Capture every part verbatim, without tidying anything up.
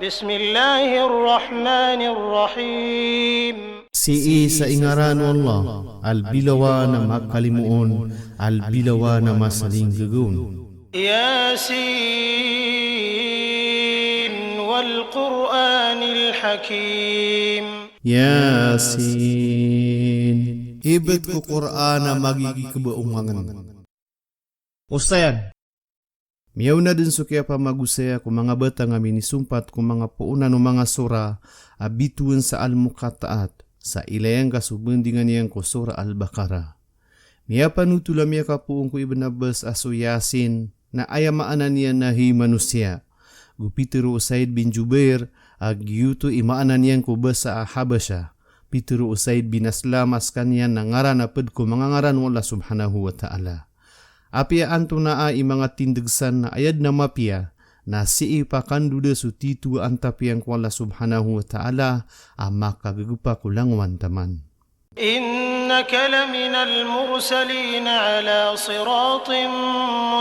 بسم الله الرحمن الرحيم. Sii sa ingaran o Allah, a lbilawan a makalimoon, a lbilawan a masalinggagaon. يس والقرآن الحكيم. Yasin. Ibt ko Qur'an a magigikba o ngangn. Osayan. Miyaona dn so kiyapamagosaya ko manga batang a minisompat ko manga poonan o manga surah a bitowan sa Al-Muqatta'at, sa ilay angka so bandingan iyan ko Surah Al-Baqarah. Miyapanotol a miyakapoon ko Ibn Abbas a so Yasin na aya maana niyan na hay manosiya. Go pitharo o Sa'id bin Jubair a giyoto i maana niyan ko basa a Habasha. Pitharo o Sa'id bin Aslam a skaniyan na ngaran a pd ko manga ngaran o Allah Subhanahu wa Ta'ala. Apiya antonaa i manga tindg san na aya dn a mapiya, na sii pakandoda so titho a antap iyan ko Allah Subhanahu wa Ta'ala a makagagpa ko langowan taman. إنك لمن المرسلين على صراط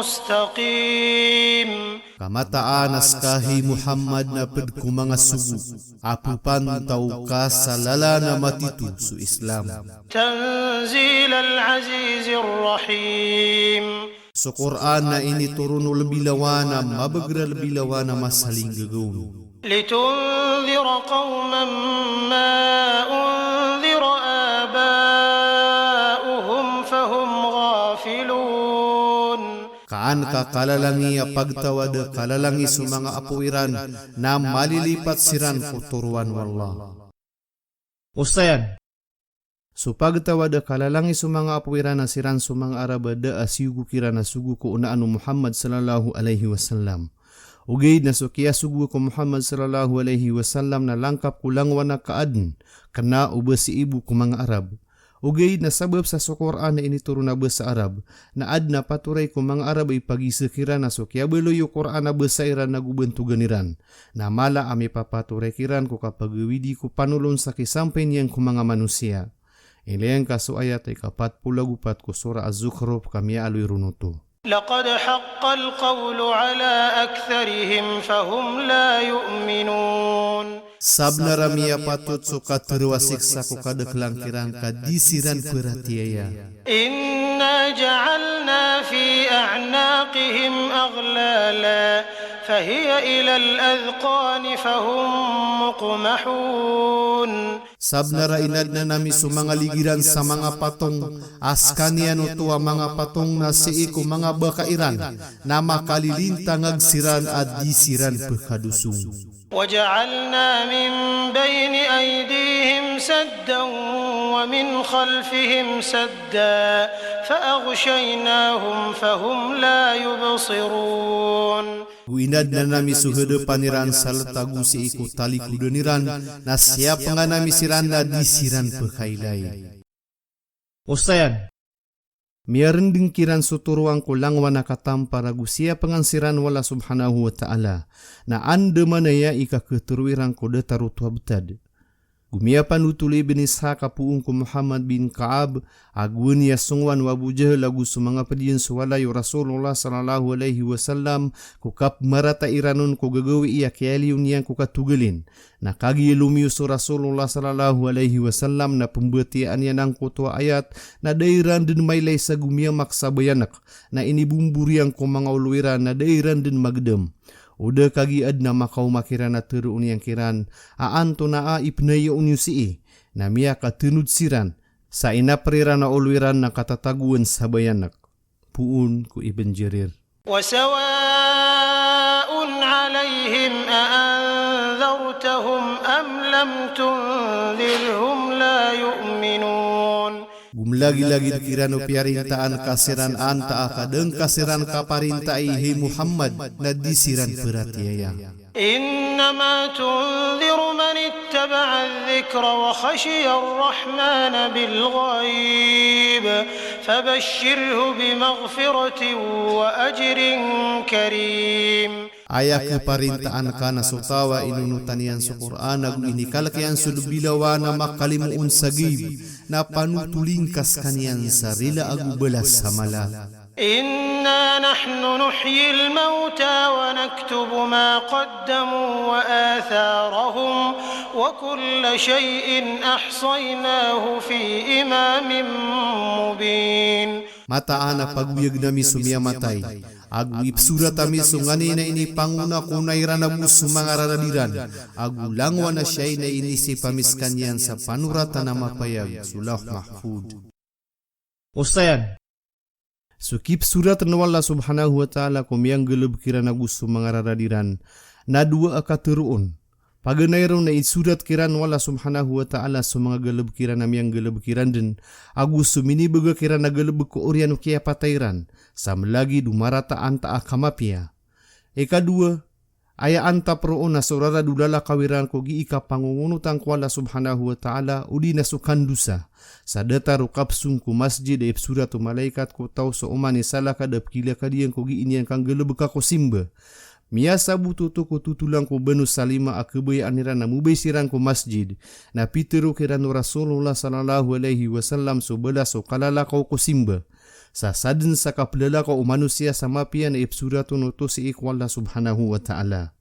مستقيم. Ka mataan a ska hay Muhammad na pd ko manga sogo a ppantaw ka sa lalan a matito so Islam. تنزيل العزيز الرحيم. So Qur'an na initoron o lbilawan a mabagr a lbilawan a masalinggagaon. لتنذر قوما ما أنذر آباؤهم فهم غافلون. Ka an ka kalalangi a pagtaw a da kalalangi so manga apo iran na malilipat siran ko toroan o Allah. Osayan. So pagtaw a da kalalangi so manga apo iran na siran so manga Arab a da a siyogo kiran a sogo ko onaan o Muhammad sallallahu alaihi wasallam. Ogaid na so kiyasogo ko Muhammad sallallahu alaihi wasallam na langkap ko langowan a kaadn, kna o ba sii bo ko manga Arab. Ogaid na sabap sa so Qur'an a initoron a basa Arab, na adn a patoray ko manga Arab a ipagisa kiran a so kiyabaloy o Qur'an a basa iran na go bantogan iran. Na mala a mipapatoray kiran ko kapagawidi ko panolon sa kisampay niyan ko manga manosiya. Ilay angka so ayat a ikapat polo ago pat ko Surah Az-Zukhruf ka miyaaloy ron oto. لقد حق القول على أكثرهم فهم لا يؤمنون. Sabnar a miyapatot so katharo a siksa ko kadaklan kiran ka di siran paratiyaya. إنا جعلنا في أعناقهم أغلالا فهي إلى الأذقان فهم مقمحون. Sabnar a inadnan ami so manga ligi ran sa manga patong, a skaniyan oto a manga patong na sii ko manga baka iran, na makalilintangag siran a di siran pkhadosong. وجعلنا من بين أيديهم سدا ومن خلفهم سدا فأغشيناهم فهم لا يبصرون. Go inadnan ami so hadapan iran sa ltago sii ko talikodan iran, na siyapngan ami siran na di siran pkhailay. Osayan. Miyarndng kiran so toroan ko langowan a katampar ago siyapngan siran o Allah Subhanahu wa Ta'ala, na andamanaya i kakhatero iran ko datar oto a btad. Go miyapanotol i Ibn Ishaq a poon ko Muhammad bin Ka'ab, a gowani a songowan o Abu Jahl ago so manga pd iyan so walay o Rasulullah sallallahu alaihi wasallam, ko kapmarata iran on ko gagawii a kiyaliyo niyan ko katogalin. Na kagiya lomiyo so Rasulullah sallallahu alaihi wasallam na pmbatiyaan iyan angkoto a ayat, na da iran dn mailay sa go miyamak sa bayanak, na inibombor iyan ko manga olo iran na da iran dn magdam. O da kagiya adn a makaoma kiran a tharoon iyan kiran a antonaa i pnaya on iyo sii, na miyakatnod siran, sa inapr iran a olo iran na katatagoan sa bayanak. Poon ko Ibn Jarir. وسواء عليهم أأنذرتهم أم لم تنذرهم لا يؤمنون. Go mlagilagid kiran o piyarintaan ka siran antaa ka da ngka siran kaparintai hay Muhammad na di siran paratiyaya. إنما تنذر من اتبع الذكر وخشي الرحمن بالغيب فبشره بمغفرة وأجر كريم. Aya kaparintaan ka na so taw a inonotan iyan so Qur'an ago inikalk iyan so lbilawan a makalimoon sa ghaib, na panotolin ka skaniyan sa rila ago balas a mala. إنا نحن نحيي الموتى ونكتب ما قدموا وآثارهم وكل شيء أحصيناه في إمام مبين. Mataan a pagoyagn ami so miyamatay, ago ipsorat ami so nganin a inipangona ko ona iran ago so manga rarad iran, ago langowan a siyai na inisip ami skaniyan sa panoratan a mapayag so Lawh Mahfudh. Osayan. So kipsoratn o Allah subhanahu wa ta'ala ko miyanggalbk iran ago so manga rarad iran na dowa a katharoon. Paganay ron na isorat kiran o Allah subhanahu wa ta'ala so manga galbk iran a miyanggalbk iran dn, ago so minibgay kiran a galbk ko oriyan o kiyapatay iran, sa mlagid o marata antaa a kamapiya. Ikadowa, aya antap roo na so rarad o lalakaw iran ko gii kapangongonotan ko Allah subhanahu wa ta'ala, odi na so kandosa. Sa datar o kapsong ko masjid a ipsorat o malaikat ko taw so oman i salakad a pkilakad iyan ko gii niyan kanggalbka ko simba. Miyasabot oto ko totolan ko Banu Salima a khabayaan iran a mobay siran ko masjid, na pitharo kiran o Rasulullah sallallahu alaihi wasallam so balas o kalalakaw ko simba. Sa sadn sa kaplalakaw o manosiya sa mapiya na ipsorat on oto sii ko Allah subhanahu wa ta'ala.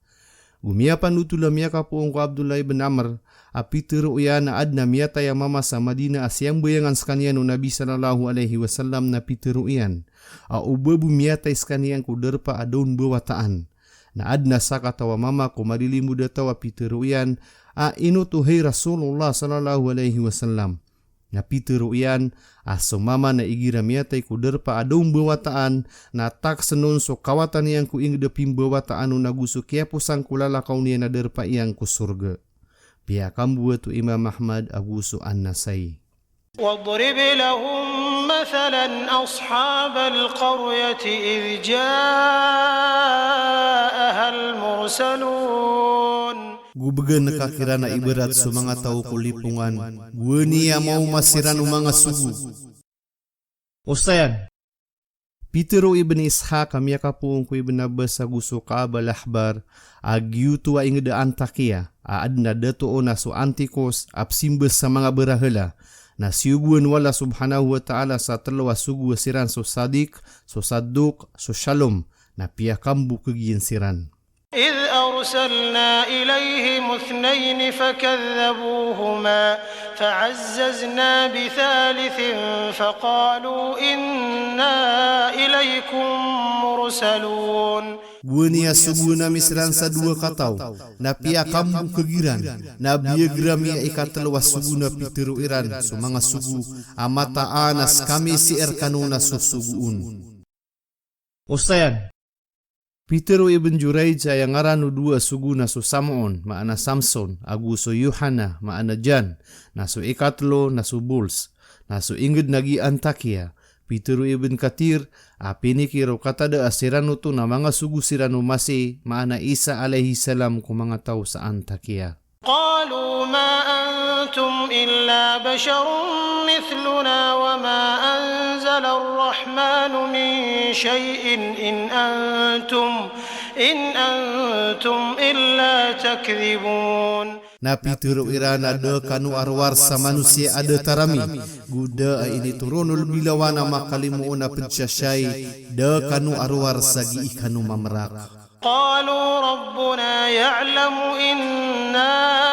Go miyapanothol a miyakapoon ko Abdullah ibn Amr, a pitharo iyan a adn a miyatay a mama sa Madina a siyambayangan skaniyan o Nabi sallallahu alaihi wasallam na pitharo iyan a o ba bo miyatay skaniyan ko darpa a da on bawataan. Na adn a sakataw a mama ko malilimod a taw a pitharo iyan a ino oto hay Rasulullah sallallahu alaihi wasallam. Na pitharo iyan a so mama na igira miyatay ko darpa a da on bawataan, na taksn on so kawatan iyan ko ingd a pimbawataan on ago so kiyaposan ko lalakaw niyan a darpa iyan ko sorga. Piyakamboat o Imam Ahmad ago so An-Nasai. واضرب لهم مثلا أصحاب القرية إذ جاءها المرسلون. Go bgan ka kiran a ibarat so manga taw ko lipongan, gowani a maoma siran o manga sogo. Osayan. Pitharo o Ibn Ishaq a miyakapoon ko Ibn Abbas ago so Ka'b al-Ahbar a giyoto a ingd a Antakiya, a adn a dato on a so Antikos a psimba sa manga barahala. Na siyogoan o Allah subhanahu wa ta'ala sa tlo a sogo a siran so Sadiq, so Sadduq, so Shalom, na piyakambo kagiya siran. إذ أرسلنا إليهم اثنين فكذبوهما فعززنا بثالث فقالوا إنا إليكم مرسلون. Gowani a sogoan ami siran sa dowa kataw, na piyakambo kagiran, na biyag rami a ikatlo a sogo na pitharo iran so manga sogo a mataan a skami sii rkano na sosogoon. Osayan. Pitharo o Ibn Jurayj a aya ngaran o dowa a sogo na so Sam'un, maana Samson, ago so Yohana, maana Jan, na so ikatlo na so Bols, na so ingd na gii Antakiya. Pitharo o Ibn Kathir a pinikir o katada a siran oto na manga sogo siran o Masih, maana Isa alayhis salam, ko manga taw sa Antakiya. قالوا ما أنتم إلا بشر مثلنا وما أنزل الرحمن من شيء إن أنتم، إن أنتم إلا تكذبون. Na pitharo iran a da kano a rowar sa manosiya a datar ami, go da a initoron o lbi lawan a makalimoon a pd sa siyai, da kano a rowar sa gii kano mamrak. قالوا ربنا يعلم إنا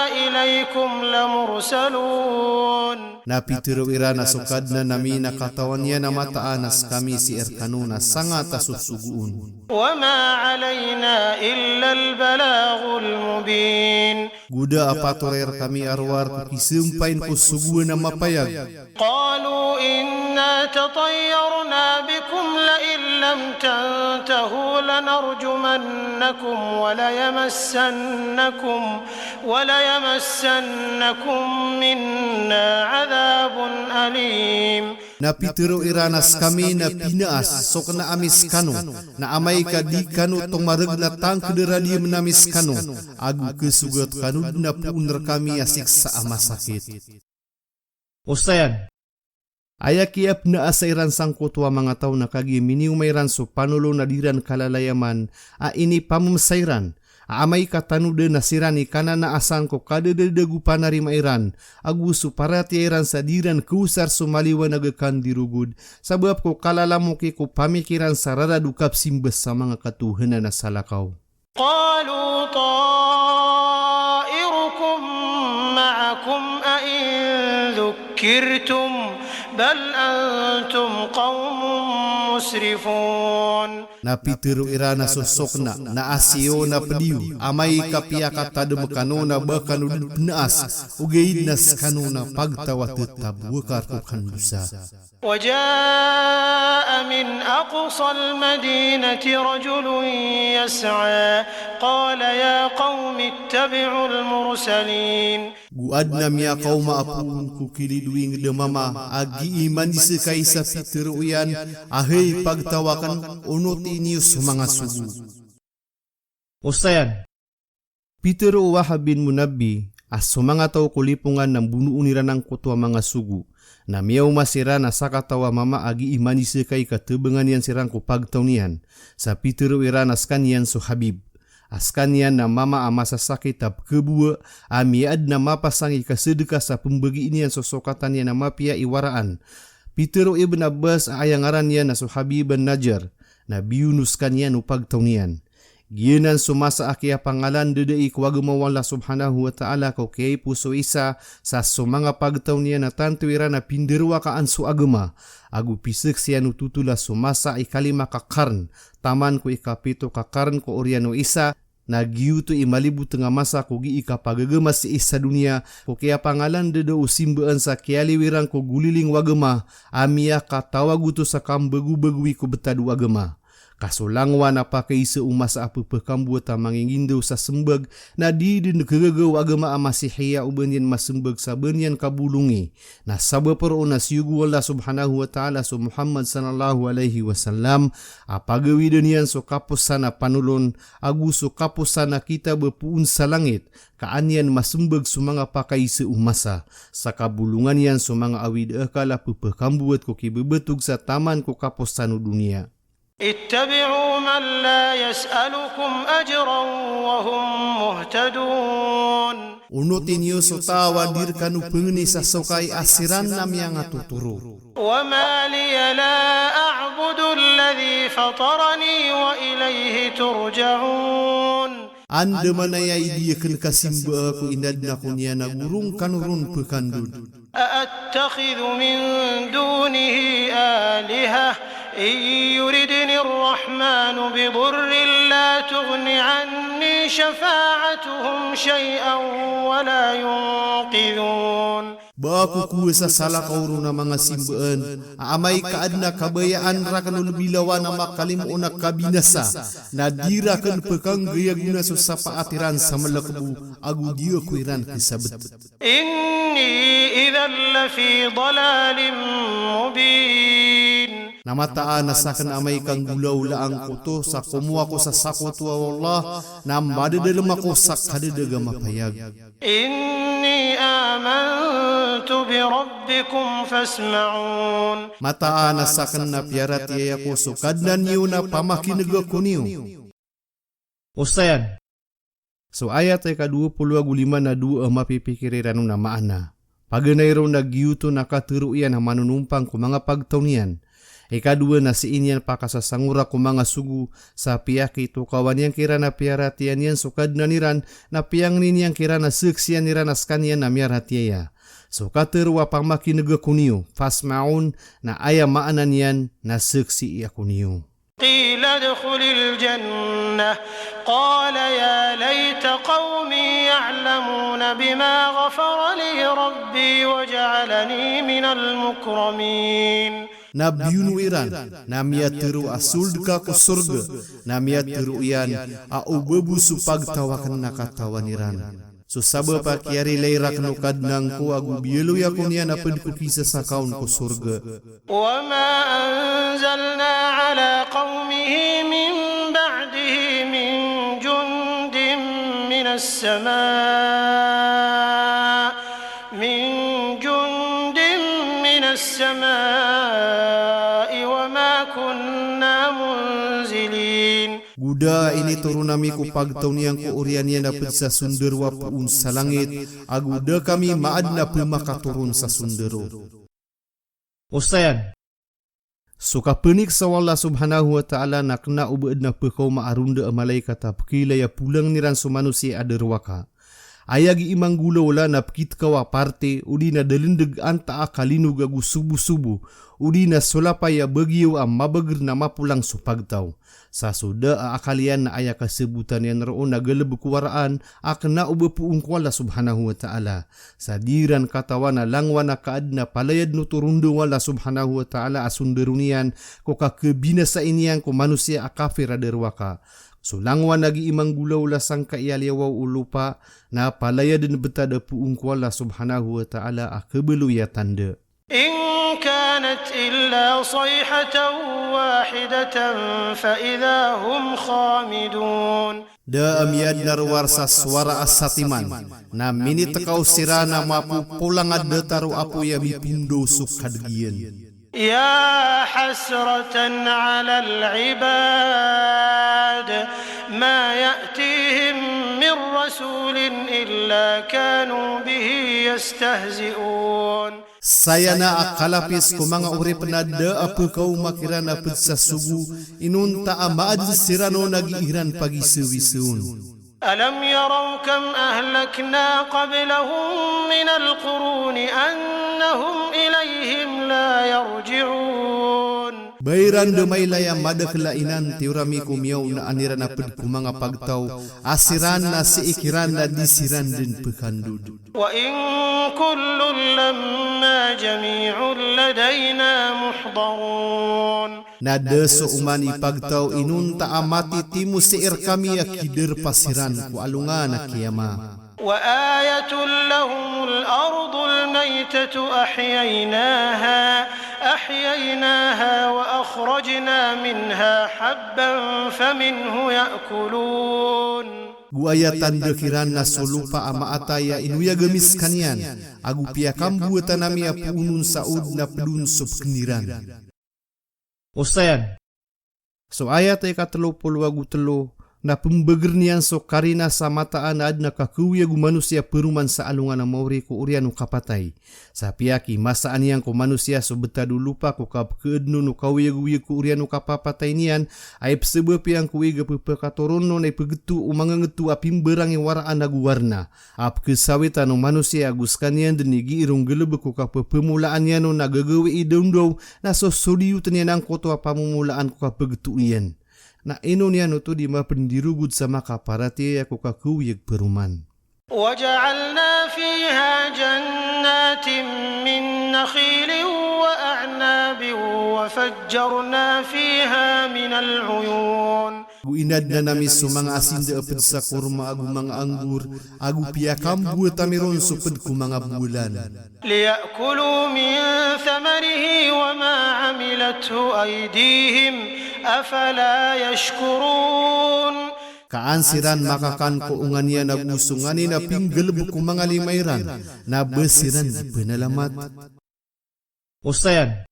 إليكم لمرسلون. Na pitharo iran a so Kadnan ami na katawan iyan a mataan a skami sii rkano na sangat a sosogoon. وما علينا إلا البلاغ المبين. Go da a patoray rkami a rowar ko kisampayn ko sogoan a mapayag. قالوا إنا تطيرنا بكم لئن لم تنتهوا لنرجمنكم وليمسنكم، وليمسنكم منا عذاب أليم. Na pitharo iran a skami na pinaas so kna ami skano, na amay ka di kano tomarg na tangkd a radiyamn ami skano, ago khasogat kano dn a poon rkami a siksa a masakit. Osayan. Aya kiyapnaasa iran sangkoto a manga taw na kagiya minioma iran so panolon a di ran kalalayaman a inipamamsa iran, a amay ka tano dn a siran i kananaasan ko kadadadago panarima iran, ago so paratiyaya iran sa di ran kawsar so maliwanag a kandirogod, sabap ko kalalamoki ko pamikiran sa rarad o kapsimba sa manga katohanan a salakaw. قالوا طائركم معكم أئن ذكرتم بل أنتم قوم مسرفون. Na pitharo iran a so sokna na a siyo na pd iyo, amay ka piyakatadm kano na ba kano dn pnaas, ogaid na skano na pagtaw a ttabowakar ko kandosa. وجاء من أقصى المدينة رجل يسعى قال يا قوم اتبعوا المرسلين. Go adn a miyakaoma a poon ko kilid o ingd a mama a gii maniskay sa pitharo iyan a hay pagtaw akn, onoti niyo so manga sogo. Osayan. Pitharo o Wahab bin Munabbih a so manga taw ko lipongan na mbonoon iran angkoto a manga sogo. Na miyaoma siran a sakataw a mama a gii maniskay ka tbangan iyan siran ko pagtaw niyan. Sa pitharo iran a skaniyan so Habib. A skaniyan na mama a masasakit a pkhabowa a miyaadn a mapasang i kasadka sa pmbagii niyan so sokatan iyan a mapiya i waraan. Pitharo o Ibn Abbas a aya ngaran iyan na so Habib an-Najjar, na biyono skaniyan o pagtaw niyan. Giyanan so masa a kiyapangalandadai ko agama o Allah subhanahu wa ta'ala ko kiyaiposo isa sa so manga pagtaw niyan na tanto iran a pindarwakaan so agama. Ago pisaksian o totol a so masa a ikalima ka karn, taman ko ikapito ka karn ko oriyan o isa, na giyoto i malibotng a masa ko gii kapagagama sii sa doniya, ko kiyapangalandada o simbaan sa kiyaliwiran ko goliling o agama, a miyakatawag oto sa kambagobagowi ko btad o agama. Ka so langowan a pakaisa o masa a pphakambowat a mangingindaw sa smbag, na di dn khagaga o agama a Masihiya o ba niyan masmbag sa ba niyan kabolongi. Na sabap roo na siyogo o Allah subhanahu wa ta'ala so Muhammad sallallahu alaihi wasallam, a pagawida niyan so kaposan a panolon, ago so kaposan a kitab a poon sa langit, ka an iyan masmbag so manga pakaisa o masa, sa kabolongan iyan so manga awid a akal a pphakambowat ko kibbtog sa taman ko kaposan o doniya. اتبعوا من لا يسألكم أجرا وهم مهتدون. Onoti niyo so taw a di rkano pangni sa sokay a siran na miyangatotoro. وما لي لا أعبد الذي فطرني وإليه ترجعون. Andamanaya i di akn kasimbaa ko inadn ako niyan ago ron kano ron pkandod. أأتخذ من دونه آلهة إن يردن الرحمن بضر لا تغن عني شفاعتهم شيئا ولا ينقذون. Ba ako kowa sa salakaw ron a manga simbaan a amay ka adn a kabayaan rakn o lbi lawan a makalimoon a kabinasa, na di rakn pkhanggayagona so sapaat iran sa mlk bo, ago di ako iran ksabt. إني إذا لفي ضلال مبين. Na mataan a sakn amay ka nggolawla angkoto sa komowa ko sa sakoto o Allah, na madadalm ako sa kadadg a mapayag. إني آمنت بربكم فاسمعون. Mataan a sakn na piyaratiyaya ko so Kadnan iyo na pamakin'g ako niyo. Osayan. So ayat a ika dowa polo ago lima na dowa a mapipikir iran on a maana. Paganay ron na giyoto na katharo iyan a manonompang ko manga pagtaw niyan. Ika dowa na sii niyan pakasasangora ko manga sogo sa piyakitokawan iyan kiran a piyaratiyaya niyan so Kadnan iran, na piyangni niyan kiran a saksian iran a skaniyan na miyaratiyaya. So katharo a pamakin'g ako niyo, fasma'un, na aya maana niyan na saksii ako niyo. قيل ادخل الجنة قال يا ليت قومي يعلمون بما غفر لي ربي وجعلني من المكرمين. Na biyono iran, na miyatharo a sold ka ko sorga, na miyatharo iyan a o ba bo so pagtaw akn na katawan iran. So sabap a kiyarilai rakn o Kadnan ko ago biyaloy ako niyan a pd ko kisasakaon ko sorga. وما أنزلنا على قومه من بعده من جند من السماء، من جند من السماء وما كنا منزلين. Go Da a initoron ami ko pagtaw niyan ko oriyan iyan a pd sa sondaro a poon sa langit, ago da kami maaden a pmakatoron sa sondaro. Osayan. So kapeniksa o Allah subhanahu wa ta'ala na kena o ba aden a pekaoma a ronda a malaikat a pekeilay a polangn iran so manosiya a darowaka. Aya gii manggolawla na pekitekaw a parte, odi na dalendeg antaa a kalinog ago sobosobo, odi na solapay a bagiyaw a mabager na mapolang so pagtaw. Sa so da a akal iyan na aya kasebotan iyan roo na galebek o waraan a kena o ba poon ko Allah subhanahu wa ta'ala. Sa di iran katawan a langowan a kaaden a palaya den oto ronda o Allah subhanahu wa ta'ala a sondaro niyan ko kakebinasai niyan ko manosiya a kafir a darowaka. So langowan a gii manggolawla sangkai a liyawaw o lopa na palaya den betad a poon ko Allah subhanahu wa ta'ala a kebaloy a tanda. إن كانت إلا صيحة واحدة فإذا هم خامدون. Da a miyaden a rowar sa sowara a satiman, na minitekaw siran a mapopolang a datar o apoy a mipondaw so kadeg iyan. يا حسرة على العباد ما يأتيهم من رسول إلا كانوا به يستهزئون. Saya na a kalapis ko manga oripen a da a pekaoma kiran a ped sa sogo, inonta a maaden siran on a gii iran pagisewiseon. ألم يروا كم أهلكنا قبلهم من القرون أنهم إليهم لا يرجعون. Ba iran da mailay a madakel a inantiyor ami ko miyaona iran a ped ko manga pagtaw a siran na sii kiran na di siran den pekandod. وإن كل لما جميع لدينا محضرون. Na da so oman i pagtaw inonta a matitimo sii rekami a kiderpa siran ko alongan a kiyama. وآية لهم الأرض الميتة أحييناها، أحييناها وأخرجنا منها حبا فمنه يأكلون. Go aya tanda kiran na so lopa a maatay a inoyag ami sekaniyan, ago piyakamboatan ami a poon on sa od na ped on so peken iran. Osayan. So ayat a ikatelo polo ago telo, na pembegeren iyan so karina sa mataan a aden a kakeoyag o manosiya peroman sa alongan a maori ko oriyan o kapatay. Sa piyakimasaan iyan ko manosiya so betad o lopa ko kapekeeden on o kaoyagoyag ko oriyan o kapapatay niyan, a ipesebap iyan ko ig a pepekatoron on a ipegeto o mangengeto a pimbarang i waraan ago warna. A pekesawitan o manosiya ago sekaniyan den i gii ron galebek ko kapepemolaan iyan on a gagawii daondaw na sosodiyoten iyan angkoto a pamomolaan ko kapegeto iyan. Na ino niyan oto di mapendirogod sa makaparatiyaya ko kakeoyag peroman. وجعلنا فيها جنات من نخيل وأعناب وفجرنا فيها من العيون. Go inadenan ami so manga asinda a ped sa korma ago manga anggur, ago piyakamboat ami ron so ped ko manga bolan. ليأكلوا من ثمره وما عملته أيديهم أفلا يشكرون. Ka an siran makakan ko onga niyan ago so nganin a pinggalebek o manga lima iran, na ba siran di penalamat. Osayan.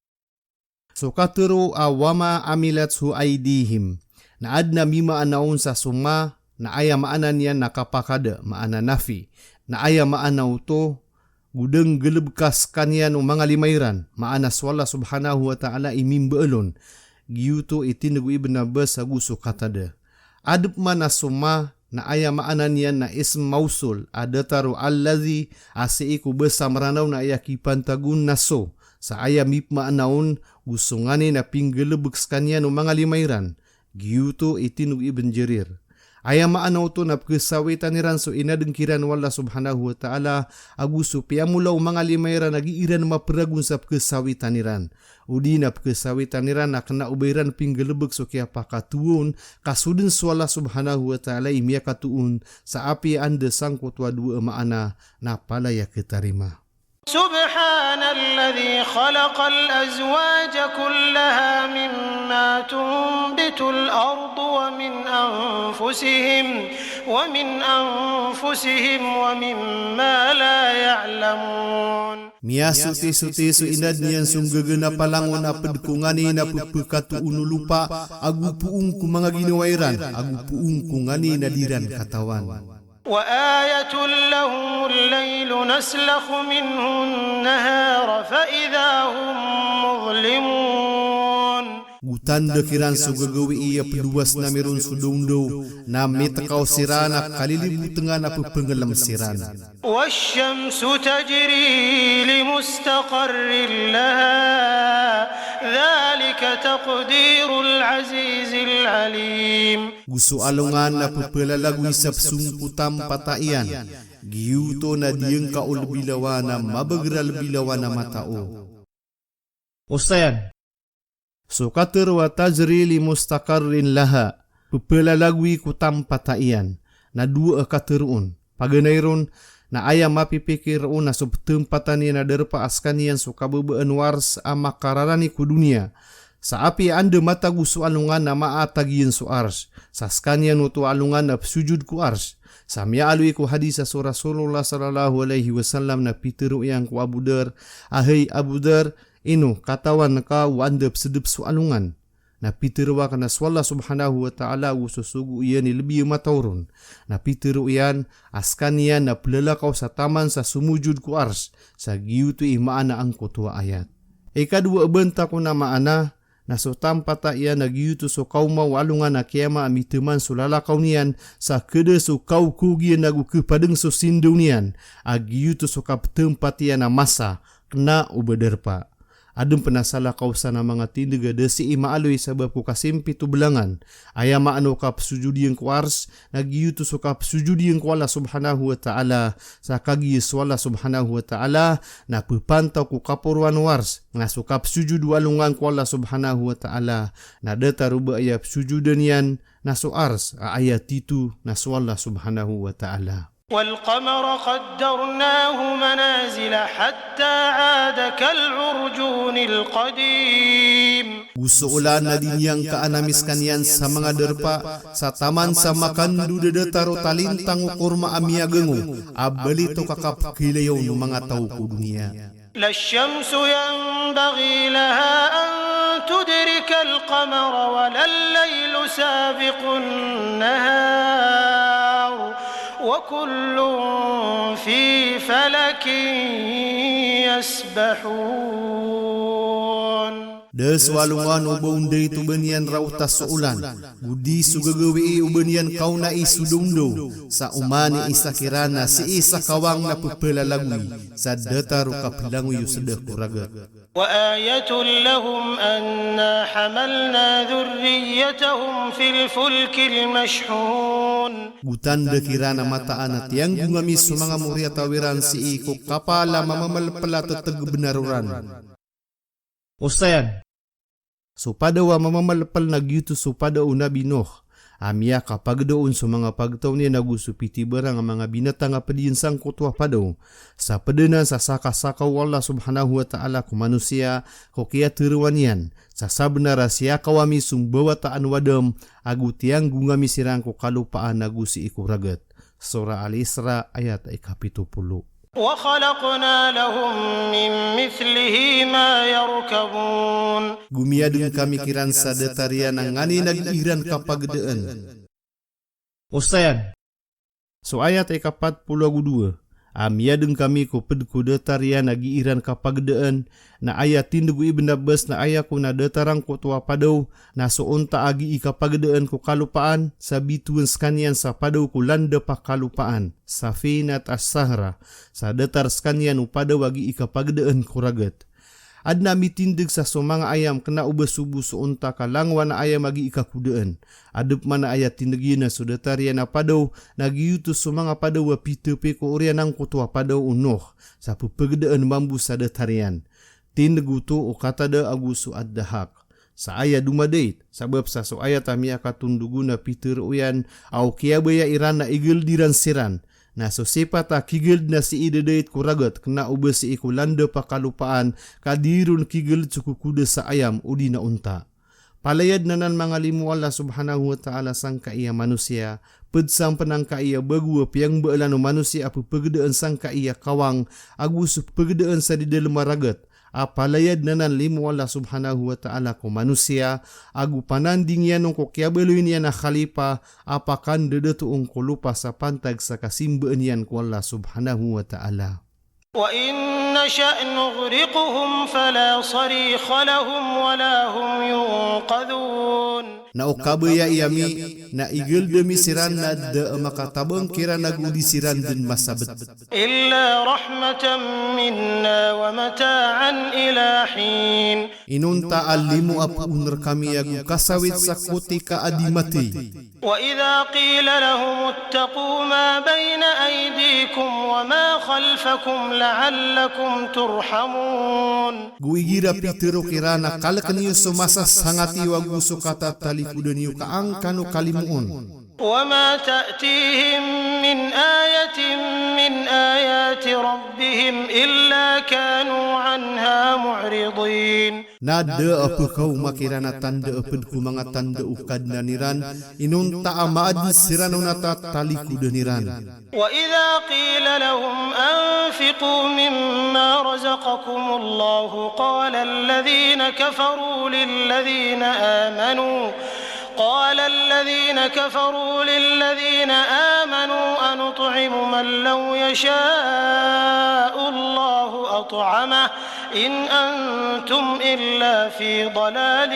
So katero a wama amilathu aydihim, na aden a mimaana on sa so ma, na aya maana niyan na kapakada, maana nafi, na aya maana oto, go da nggalebeka sekaniyan o manga lima iran, maana so Allah subhanahu wa ta'ala i mimbaal on, giyoto i tindeg o Ibn Abbas ago so Qatada. Adep man a so ma, na aya maana niyan na ism mausul a datar o alladhi a sii ko basa Meranaw na aya kipantag on na so, sa aya mipmaana on go so nganin a pinggalebek sekaniyan o manga lima iran, giyoto i tindeg o Ibn Jarir. Aya maana oto na pekesawitan iran so inadeng kiran o Allah subhanahu wa ta'ala, ago so piyamolaa o manga lima iran a gii iran maperagon sa pekesawitan iran. Odi na pekesawitan iran a kena o ba iran pinggalebek so kiyapakatowa on, ka so den so Allah subhanahu wa ta'ala i miyakatoon, sa apiya anda sangkoto a dowa a maana na palaya ketarima. سبحان الذي خلق الأزواج كلها مما تنبت الأرض ومن أنفسهم، ومن أنفسهم ومما لا يعلمون. Miyasotisotiso inadn iyan so nggaga na palangon a pd ko nganin a pphakatoon o lopa, ago poon ko manga ginawa iran, ago poon ko nganin a di ran katawan. وآية لهم الليل نسلخ منه النهار فإذا هم مظلمون. Go tanda kiran so gagawii a pdowasn ami ron so dawndaw, na mitkaw siran a kalilibotngan a pphanglm siran. والشمس تجري لمستقر لها ذلك تقدير العزيز العليم. Go so alongan na pphalalagoy sa psong ko tampata iyan, giyoto na diyangka o lbi lawan a mabagr a lbi lawan a matao. Osayan. So katharo a tajri li mustaqarrin laha, pphalalagoy ko tampata iyan, na dowa a katharo on. Paganay ron, na aya mapipikir on na so pthampatan iyan a darpa a skaniyan so kababaan o ars a makararani ko doniya. Sa apiya anda matago so alongan na maatag iyan so ars. Sa skaniyan oto a alongan na psojod ko ars. Sa miyaaloy ko hadis a so Rasulullah sallallahu alaihi wasallam na pitharo iyan ko Abu Dhar, a hay Abu Dhar, ino katawan ka o anda psdp so alongan? Na pitharo akn a so Allah subhanahu wa ta'ala ago so sogo iyan i lbi a matao ron. Na pitharo iyan a skaniyan na plalakaw sa taman sa somojod ko ars, sa giyoto i maana angkoto a ayat. Ikadowa a banta ko na maana, na so tampata iyan a giyoto so kaoma o alongan a kiyama a mitaman so lalakaw niyan, sa khada so kaokog iyan ago kpadng so sindaw niyan, a giyoto so kapthampat iyan a masa, kna o ba darpa. Adn pn a salakaw san a manga tindg a da sii maaloy sabap ko kasimpit o blangan. Aya maana o kapsojod iyan ko ars, na giyoto so kapsojod iyan ko Allah subhanahu wa ta'ala, sa kagiya so Allah subhanahu wa ta'ala na pphantao ko kaporoan o ars, na so kapsojod o alongan ko Allah subhanahu wa ta'ala, na datar o ba aya psojodan iyan, na so ars, a aya tito, na so Allah subhanahu wa ta'ala. والقمر قدرناه منازل حتى عاد كالعرجون القديم. Go so olan na di niyan kaanami skaniyan sa manga darpa, sa taman sa makandod a datar o talintang o korma a miyagango, a balito kakapkhilayaw o manga taw ko doniya. لا الشمس ينبغي لها أن تدرك القمر ولا الليل سابق النهار وكل في فلك يسبحون. Da so alongan o ba ondaito ba niyan raota so olan, go di so gagawii o ba niyan kaonai so dawndaw, sa oman i isa kiran na sii sa kawang na pphalalagoy, sa datar o kaplangoy o sda ko ragat. وآية لهم أنا حملنا ذريتهم في الفلك المشحون. Go tanda kiran a mataan a tiyanggonga mi so manga moriyataw iran sii ko kapal a mamamalpl a ttg bnar oran. Osayan. So padaw a mamamalpl na giyoto so padaw o Nabi Nuh, a miyakapagda on so manga pagtaw niyan ago so pitibarang a manga binatang a pd iyan sangkoto a padaw. Sa pd anan sa sakasakaw o Allah subhanahu wa ta'ala ko manosiya ko kiyatharoa niyan, sa sabnar a siyakaw ami so mbawataan o Adam, ago tiyanggonga mi siran ko kalopaan ago sii ko ragat. Surah Al-Isra, ayat a ikapito polo. وخلقنا لهم من مثله ما يركبون. Go miyadn kami kiran sa datar iyan a nganin a gii ran kapagdaan. Osayan. So ayat a ikapat polo ago dowa. A miyadn kami ko pd ko datar iyan a gii ran kapagdaan, na aya tindg o Ibn Abbas na aya kon a datar angkoto a padaw, na so onta a gii kapagdaan ko kalopaan, sa bitowan skaniyan sa padaw ko landap a kalopaan, Safinat as-Sahra, sa datar skaniyan o padaw a gii kapagdaan ko ragat. Adn a mitindg sa so manga ayam kna o ba sobo so onta ka langowan a ayam a gii kakodaan. Adn pman a aya tindg iyan a so datar iyan a padaw, na giyoto so manga padaw a pitapi ko oriyan angkoto a padaw o Nuh, sa ppagdaan mambo sa datar iyan. Tindg oto o Qatada ago so Ad-Dahhak. Sa aya domadait, sabap sa so ayat a miyakatondog on a pitharo iyan a o kiyabaya iran na igaldiran siran, Na so sipat a kigld na sii dadait ko ragat, kna o ba sii ko landap a kalopaan, ka di ron kigld so kokoda sa ayam, odi na onta. Palaya dn anan manga limo o Allah subhanahu wa ta'ala sangkai a manosiya, pd sa pn angkai a bago a piyangmbaalan o manosiya a ppagdaan sangkai a kawang, ago so ppagdaan sa di dalm a ragat, a palaya dn anan limo o Allah subhanahu wa ta'ala ko manosiya, ago pananding iyan on ko kiyabaloy niyan a khalifa, a pakandadato on ko lopa sa pantag sa kasimbaan iyan ko Allah subhanahu wa ta'ala. وإن نشأ نغرقهم فلا صريخ لهم ولا هم ينقذون. Na o kabayai ami, na igld ami siran na da a makatabang kiran ago di siran dn masabet. إلا رحمة منا ومتاعا إلى حين. Inonta a limo a poon rkami ago kasawit sa kotika a di mathay. وإذا قيل لهم اتقوا ما بين أيديكم وما خلفكم لعلكم ترحمون. Go igira pitharo kiran a kalkn iyo so masa sangati ago so katatalikodan iyo ka an kano kalimoon. وما تأتيهم من آية من آيات ربهم إلا كانوا عنها معرضين. Na da a pkaoma kiran a tanda a pd ko manga tanda o Kadnan iran, inonta a maadn siran on a tatalikodan iran. وإذا قيل لهم أنفقوا مما رزقكم الله قال الذين كفروا للذين آمنوا قال الذين كفروا للذين آمنوا أنطعم من لو يشاء الله أطعمه إن أنتم إلا في ضلال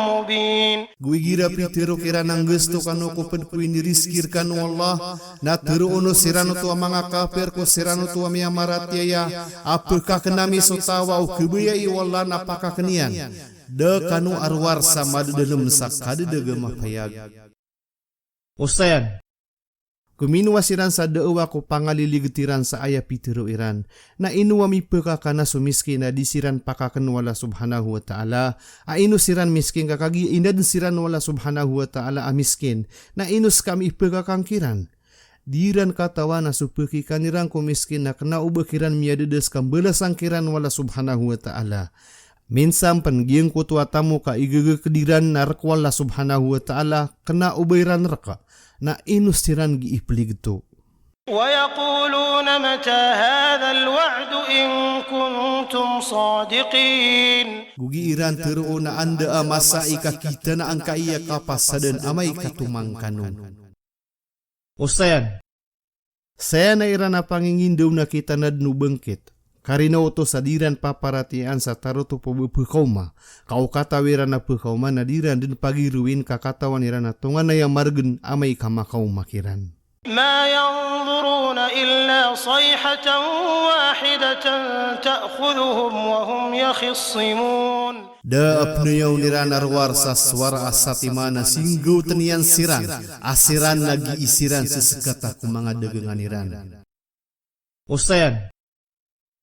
مبين. Go igira pitharo kiran a nggasto kano ko pd ko inirizki rkano o Allah, na tharoon o siran oto a manga kafir ko siran oto a miyamaratiyaya, a pkakn ami so taw a o kabayai o Allah na pakakn iyan. Da kano a rowar sa madadalm sa kadadaga mapayag. Osayan. Kominowa siran sa daawa ko pangaliligt iran sa aya pitharo iran. Na ino a mipkakana so miskin a di siran pakakn o Allah subhanahu wa ta'ala? A ino siran miskin ka kagiya inadn siran o Allah subhanahu wa ta'ala a miskin? Na ino ska a mipkakan kiran? Di iran katawan a so pkikan iran ko miskin na kna o ba kiran miyadada ska mbalasan kiran o Allah subhanahu wa ta'ala. Minsan pn giyangkoto a tamok a igagakd iran na rk o Allah subhanahu wa ta'ala, kna o ba iran rk, na ino siran gii pligto. ويقولون متى هذا الوعد إن كنتم صادقين. Go gii iran tharoon a anda a masa i kakitana angkai a kapasadan amay ka tomangkano. Osayan. Sayan a iran a pangingindaw na kitanadn o bangkit. Karina oto sa di iran paparatiyayaan sa tarotop o ba pkaoma. Ka o katawi ran a pkaoma na di iran dn pagirowin ka katawan iran a tonganay a margn amay ka makaoma kiran. ما ينظرون إلا صيحة واحدة تأخذهم وهم يخصمون. Da a pnayawn iran a rowar sa sowara a satiman a singgawtn iyan siran, a siran na gii siran sskata ko manga dagangan iran. Osayan.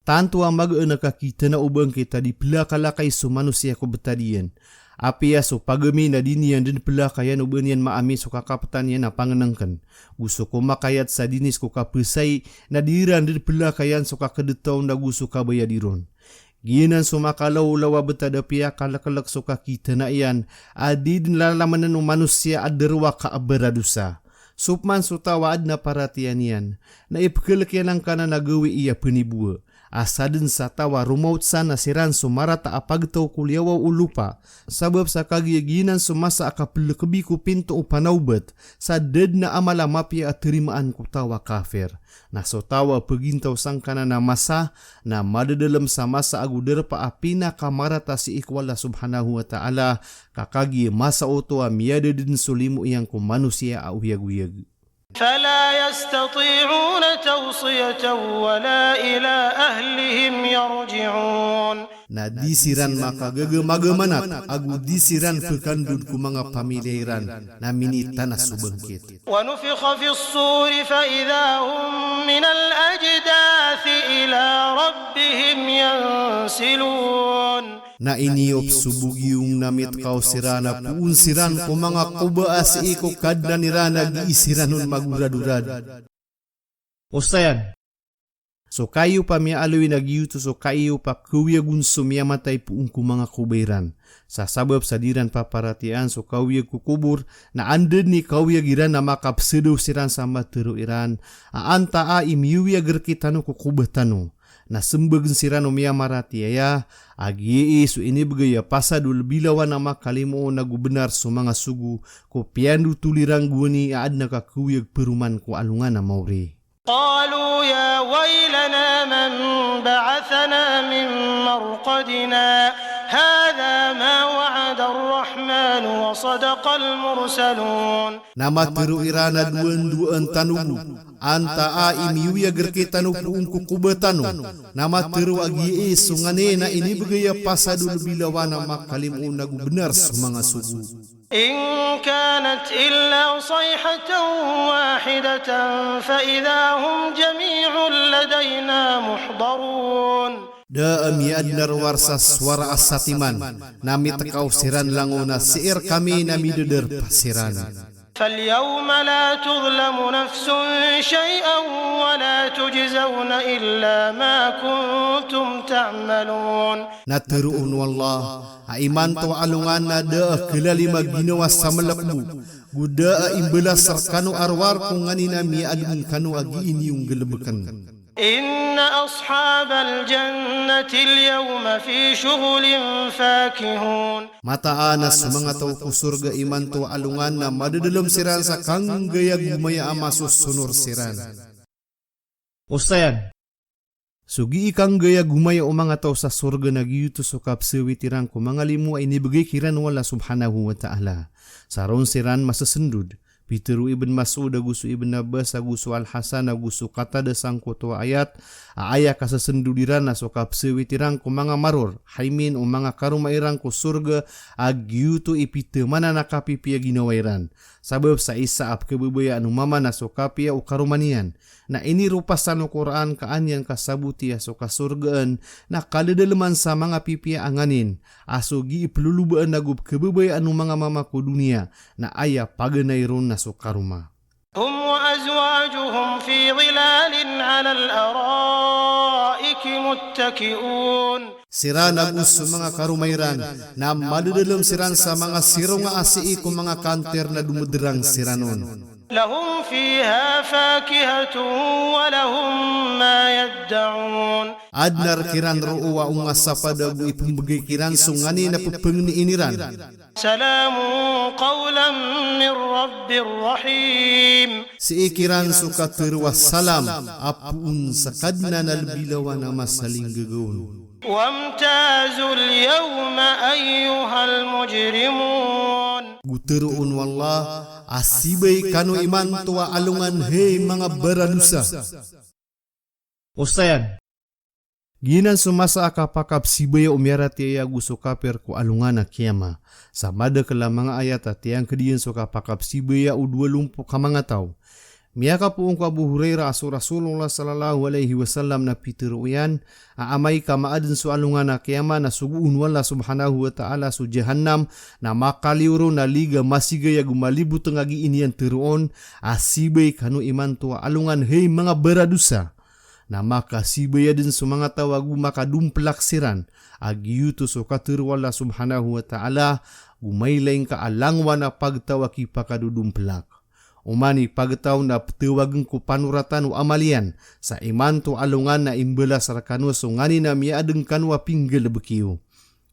Tanto a magaan a kakitana o bangkit a di plakalakay so manosiya ko btad iyan. Apiya so pagami na di niyan dn plakayan o ba niyan maami so kakaptan iyan a pangnngkn. Go so komakayat sa dinis ko kapesay na di iran dn plakayan so kakdtaw na go so kabayadi ron. Giyanan so makalawlaw a btad a piyakalklk so kakitana iyan, a di dn lalamnn o manosiya a drowaka a baradosa. Sopman so taw a adn a paratiyaya niyan, na ipklk iyan angkanan a gawii a pnibowa. A sadn sa taw a romawt san a siran so marata a pagtaw ko liyawaw o lopa, sabap sa kagiya giyanan so masa a kaplkbi ko pinto o panawbat, sa da dn a amal a mapiya a tarimaan ko taw a kafir. Na so taw a pagintaw sangkanan a masa, na madadalm sa masa ago darpa a pinakamarata sii ko Allah subhanahu wa ta'ala, ka kagiya masa oto a miyada dn so limo iyan ko manosiya a oyagoyag. فلا يستطيعون توصية ولا إلى أهلهم يرجعون. Na di siran makagagamaganat, ago di siran pkandod ko manga pamilya iran, na minitanas so bangkit. ونفخ في الصور فإذا هم من الأجداث إلى ربهم ينسلون. Na iniyop so bogiyong na mitkaw siran a poon siran ko manga koba a sii ko Kadnan iran a gii siran on magoradorad. Osayan. So kaiyopa miyaaloy na giyoto so kaiyopa kawiyagon so miyamatay poon ko manga kobor iran. Sa sabap sa di ran paparatiyayaan so kawiyag ko kobor, na anda dn i kawiyag iran na makapsadaw siran sa matero iran a antaa i miyoyag rkitano ko kobor tano. Na smbagn siran o miyamaratiyaya a giyai so inibgay a pasad o lbi lawan a makalimoon ago bnar so manga sogo ko piyandotol iran gowani a adn a kakawiyag paroman ko alongan a maori. قالوا يا ويلنا من بعثنا من مرقدنا هذا ما وعد الرحمن وصدق المرسلون. Na matero iran a dowan-dowan tano bo, antaa i miyoyag rkitano poon ko kobor tano. Na matero a giyai so ngani na inibgay a pasad o lbi lawan a makalimoon ago bnar so manga sogo. إن كانت إلا صيحة واحدة فإذا هم جميع لدينا محضرون. Da a miyaadn a rowar sa sowara a satiman, na mitkaw siran langon a sii rkami na midadarpa siran. فاليوم لا تظلم نفس شيئا ولا تجزون إلا ما كنتم تعملون. Na tero on o Allah a imanto a alongan na da a khalalima ginawa sa mlk bo, go da a imbalas rkano a rowar ko nganin a miyaadn kano a gii niyo nggalbkn. إن أصحاب الجنة اليوم في شغل فاكهون. Mataan a so manga taw ko sorga imanto a alongan na madadalm siran sa kanggay a gomaya a masosonor siran. Osayan. So gii kanggay a gomaya o manga taw sa sorga na giyoto so kapsawit iran ko manga limo a inibgay kiran o Allah subhanahu wa ta'ala. Sa ron siran masasndod. Pitero o Ibn Mas'ud ago so Ibn Abbas ago so Al-Hasan ago so Qatada sangkoto a ayat a aya kasasndod iran na so kapsawit iran ko manga maror, haymin o manga karoma iran ko sorga a giyoto i pithamanan a kapipiya ginawa iran. Sabap sa isa a pkhababayaan o mama na so kapiya o karoma niyan. Na iniropa san o Qur'an ka an iyan kasaboti a so kasorgaan na kaladalman sa manga pipiya a nganin a so gii plolobaan ago pkhababayaan o manga mama ko doniya na aya paganay ron na so karoma. هم وأزواجهم في ظلال على الأرائك متكئون. Siran ago so manga karoma iran na madadalm siran sa manga sironga a sii ko manga kanter na domdrang siran on. لهم فيها فاكهة ولهم ما يدعون. Adn a rk iran roo a onga sa pd ago ipmbgay kiran so nganin a pphangnii iran. سلام قولا من رب رحيم. Sii kiran so katharo a salam a poon sa Kadnan a lbi lawan a masalinggagaw on. وامتازوا اليوم أيها المجرمون. Go tharoon o Allah a sibay kano imanto a alongan hay manga baradosa. Osayan. Giyanan so masa a kapakapsibaya o miyaratiyaya ago so kapir ko alongan a kiyama. Sa madakl a manga ayat a tiyangkd iyan so kapakapsibaya o dowa lompo ka manga taw. Miyakapoon ko Abu Hurairah a so Rasulullah sallallahu alaihi wasallam na pitharo iyan a amay ka maadn so alongan a kiyama na sogoon o Allah subhanahu wa ta'ala so jahannam na makaliyo ron a lig a masigay ago malibotng a gii niyan tharoon a sibay kano imanto a alongan hay manga baradosa. Na makasibaya dn so manga taw ago makadomplak siran a giyoto so katharo o Allah subhanahu wa ta'ala, go mailay ngka a langowan a pagtaw a kipakadodomplak. Oman i pagtaw na pthawagn ko panoratan o amal iyan, sa imanto a alongan na imbalas rkano so nganin a miyaadn kano a pinggalbk iyo.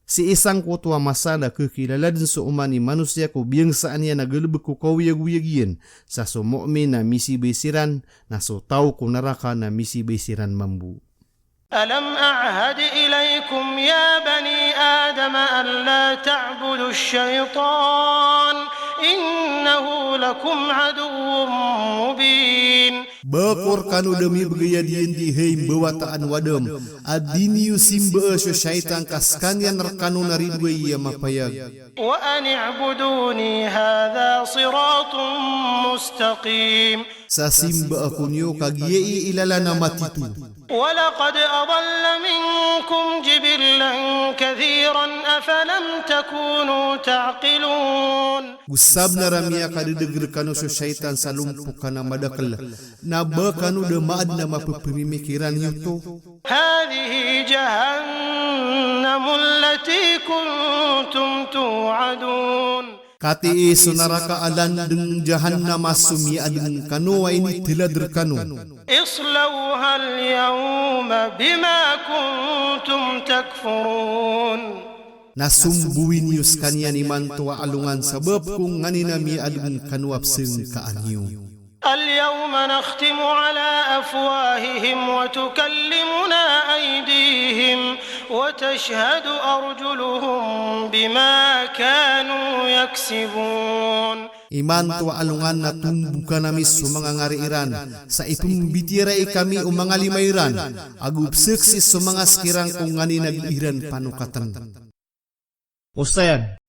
Sii sangkoto a masa na khakilala dn so oman i manosiya ko biyangsaan iyan a galbk ko kaoyagoyag iyan, sa so mu'min na misibay siran, na so taw ko naraka na misibay siran mambo. ألم أعهد إليكم يا بني آدم أن لا تعبدوا الشيطان إنه لكم عدو مبين. Ba ko rkano da mibgay a diyandi hay mbawataan o Adam a di niyo simbaa so shaytan ka skaniyan rkano na ridoay a mapayag. وأن اعبدوني هذا صراط مستقيم. Sa simbaa ko niyo ka giyai i lalan a matito. ولقد أضل منكم جبلا كثيرا أفلم تكونوا تعقلون. Go sabnar a miyakadedeg rekano so shaytan sa lompokan a madakel, na ba kano da maaden a mapepemimikiran iyo oto. هذه جهنم التي كنتم توعدون. Katii so naraka a landeng Jahannam a so miyaadeng kano a initelad rekano. اصلوها اليوم بما كنتم تكفرون. Na sombowi niyo sekaniyan imanto a alongan sabap ko nganin a miyaadeng kano a pesengkaan iyo. اليوم نختم على أفواههم وتكلمنا أيديهم وتشهد أرجلهم بما كانوا يكسبون. Imanto a alongan na tombokan ami so manga ngari iran, sa ipembitiyarai kami o manga lima iran, ago peseksi so manga sekirang ko nganin a gii ran panokaten. Osayan.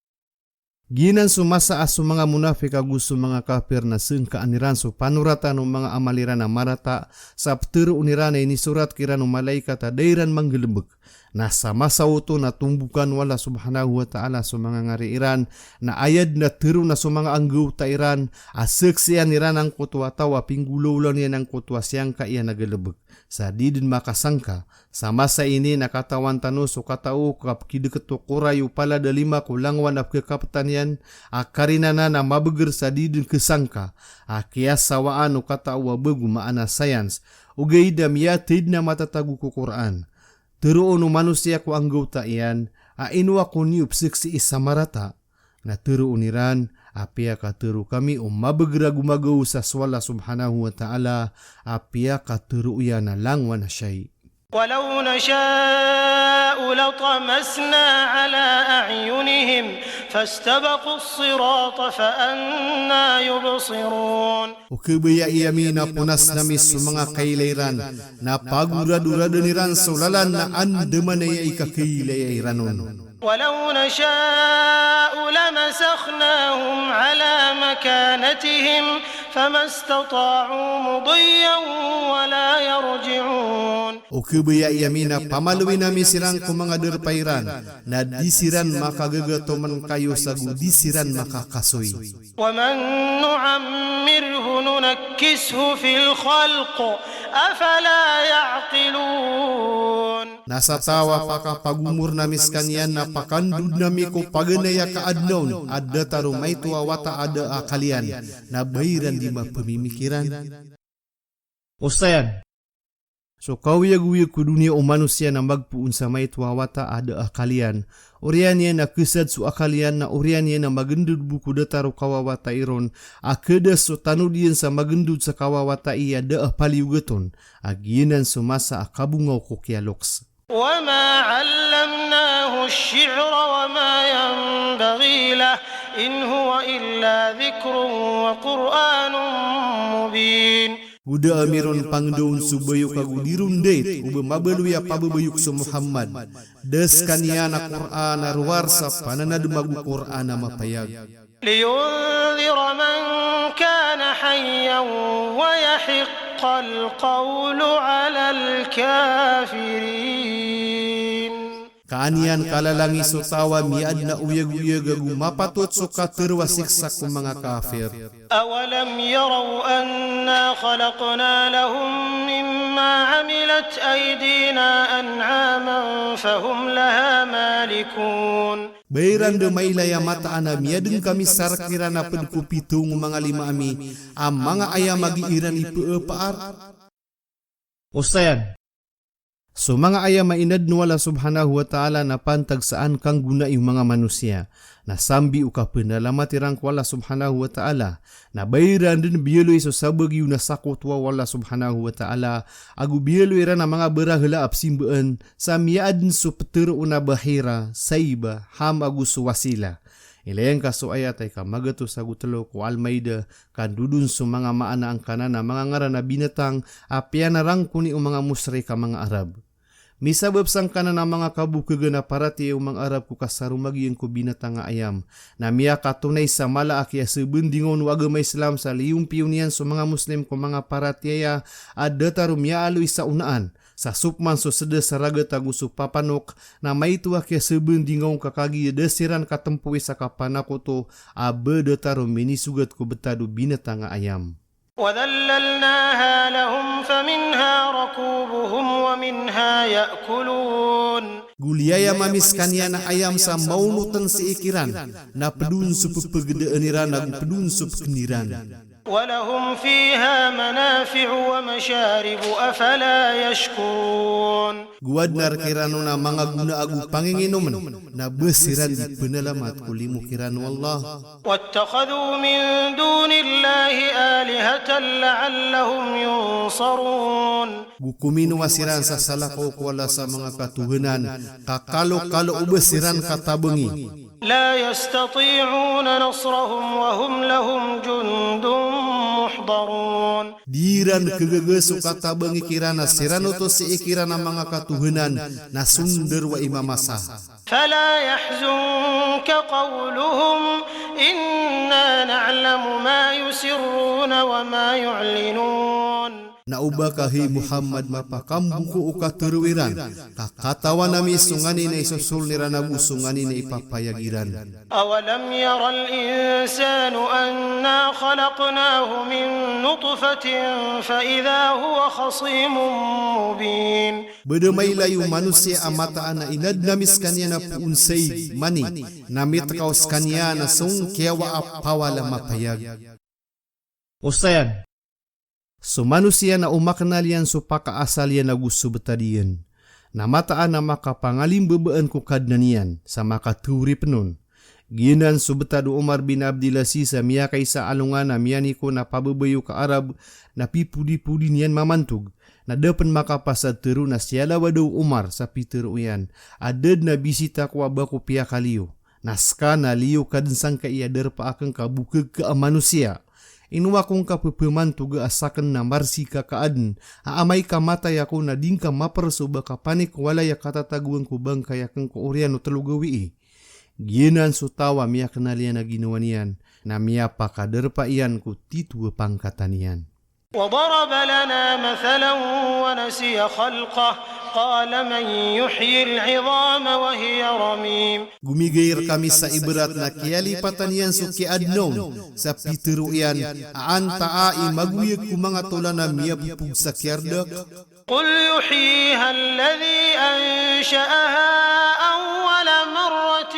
Giyanan so masa a so manga monafik ago so manga kafir na sengkaan iran so panoratan o manga amal iran a marata, sa peteroon iran a inisorat kiran o malaikat a da iran manggalebek. Na sa masa oto na tombokan o Allah Subhanahu wa Ta'ala so manga ngari iran, na aya den a tero na so manga anggawta iran, a seksian iran angkoto a taw a pinggolawlaan iyan angkoto a siyangka iyan a galebek. Sa di den makasangka, sa masa ini na katawan tano so katao o kapekideket o koray o palad a lima ko langowan a pekekapetan iyan, a karina nan a mabeger sa di den kesangka, a kiyasawaan o katao a bago maana science, ogaid a miyatid na matatago ko Qur'an. Teroon o manosiya ko anggawta iyan, a ino ako niyo peseksii sa marata? Na teroon iran, a piyakatero kami o mabeger ago magaw sa so Allah Subhanahu wa Ta'ala, a piyakatero iyan a langowan a shay. ولو نشاء لطمسنا على أعينهم فاستبقوا الصراط فأنى يبصرون. O khabayai ami na ponasn ami so manga kailay ran, na pagoradoradan iran so lalan na andamanaya i kakailaya iran on. ولو نشاء لمسخناهم على مكانتهم فما استطاعوا مضيا ولا يرجعون. O khabayai ami na pamalowin ami siran ko manga darpa iran, na di siran makagaga toman kayo sago di siran makakasoy. ومن نعمره ننكسه في الخلق أفلا يعقلون. Na sa taw a pakapagomorn ami skaniyan na pakandodn ami ko paganay a kaadn on a datar o maito a wata a da a akal iyan, na ba iran di mapamimikiran. Osayan. So kaoyagoyag ko doniya o manosiya na magpoon sa maito a wata a da a akal iyan. Oriyan iyan a khasad so akal iyan na oriyan iyan a magndod bo ko datar o kawawata iron, a khadas so tanod iyan sa magndod sa kawawata i a da a paliyogat on, a giyanan so masa a kabongaw ko kiyaloks. وما علمناه الشعر وما ينبغي له إن هو إلا ذكر وقرآن مبين. Go da ami ron pangndon so bayok ago di ron dait o ba mabaloy a pababayok so Muhammad. Da skaniyan a Qur'an a rowar sa pananadm ago Qur'an a mapayag. لينذر من كان حيا ويحق القول على الكافرين. Ka an iyan kalalangi so taw a miyaadn a oyagoyag ago mapatot so katharo a siksa ko manga kafir. أولم يروا أنا خلقنا لهم مما عملت أيدينا أنعاما فهم لها مالكون. Ba iran da mailay a mataan a miyadn kami sa rk iran a pd ko pitong o manga lima ami a manga ayam a gii ran ipeepaar? Osayan. So manga ayam a inadn o Allah Subhanahu wa Ta'ala na pantag sa an kanggonai o manga manosiya. Na sambi o kapenalamat iran ko Allah Subhanahu wa Ta'ala, na ba iran dn biyaloy so sabagi on a sakotowa o Allah Subhanahu wa Ta'ala, ago biyaloy iran a manga barahala a psimbaan sa miyaadn so ptharoon a Bahira, Saiba, Ham ago so Wasila. Ilay angka so ayat a ika magatos ago tlo ko Al-Maidah, ka ndodon so manga maana angkanan a manga ngaran a binatang a piyanarangkoni o manga mushrik a manga Arab. Misabap sangkanan a manga kabokhagan a paratiyaya o manga Arab ko kasaromagiyang ko binatang a ayam. Na miyakatonay sa mala a kiyasabandingan o agama Islam sa liyompiyon iyan so manga Muslim ko manga paratiyaya a datar o miyaaloy sa onaan. Sa sopman so sede sa raget ago so papanok, na maito a kiyaseben di ngaw ka kagiya da siran katempowi sa kapanakoto a ba datar o minisogat ko betad o binatang a ayam. وذللناها لهم فمنها ركوبهم ومنها يأكلون. Go liyayam ami sekaniyan a ayam sa maonoten sii kiran, na ped on so pepegedaan iran ago ped on so peken iran. ولهم فيها منافع ومشارب أفلا يشكرون. Go aden a rekiran on a manga gona ago panginginomen, na ba siran di penalamat ko limo kiran o Allah. واتخذوا من دون الله آلهة لعلهم ينصرون. Go kominowa siran sa salakaw ko Allah sa manga katohanan, ka kalokalo o ba siran katabengi. لا يستطيعون نصرهم وهم لهم جند محضرون. Di iran kegaga so katabengi kiran a siran oto sii kiran a manga katohanan, na sondar wa imamasa. فلا يحزنك قولهم إنا نعلم ما يسرون وما يعلنون. Na oba ka, hay Muhammad, mapakamboko o katero iran, ka katawan ami so nganin a isosoln iran ago so nganin a ipapayag iran. أولم ير الإنسان أنا خلقناه من نطفة فإذا هو خصيم مبين. Ba da mailay o manosiya a mataan a inaden ami sekaniyan a poon sa ig, mani, na mitkaw sekaniyan a song kiyawa a pawal a mapayag. Osayan. So manosiya na omakenal iyan so pakaasal iyan ago so betad iyan, na mataan a makapangalimbabaan ko Kadnan iyan, sa makateori pen on. Giyanan so betad o Omar bin Abdul Aziz a miyakaisa a alongan a miyanikon a pabebayo ka Arab, na pipodipodi niyan mamantog, na da pen makapasad tero na siyalaw a da o Omar sa pitero iyan, a da den a bisita ko a ba ko piyakaliyo. Na seka na liyo ka den sangkai a darpa aken ka bokeg ka a manosiya. Ino ako ngka pepemantoga a saken na marsi ka ka aden, a amay ka matay ako na di ngka maper so ba ka panik walay a katatagoan ko bangkay aken ko oriyan o telo gawii. Giyanan so taw a miyakenal iyan a ginawa niyan, na miyapakadarpa iyan ko tito a pangkatan iyan. وضرب لنا مثلا ونسي خلقه قال من يحيي العظام وهي رميم. Go migay rekami sa ibarat na kiyalipatan iyan so kiyaadna on, sa pitero iyan a antaa i magoyag ko manga tolan a miyapopog sa kiyardak. قل يحييها الذي أنشأها أول مرة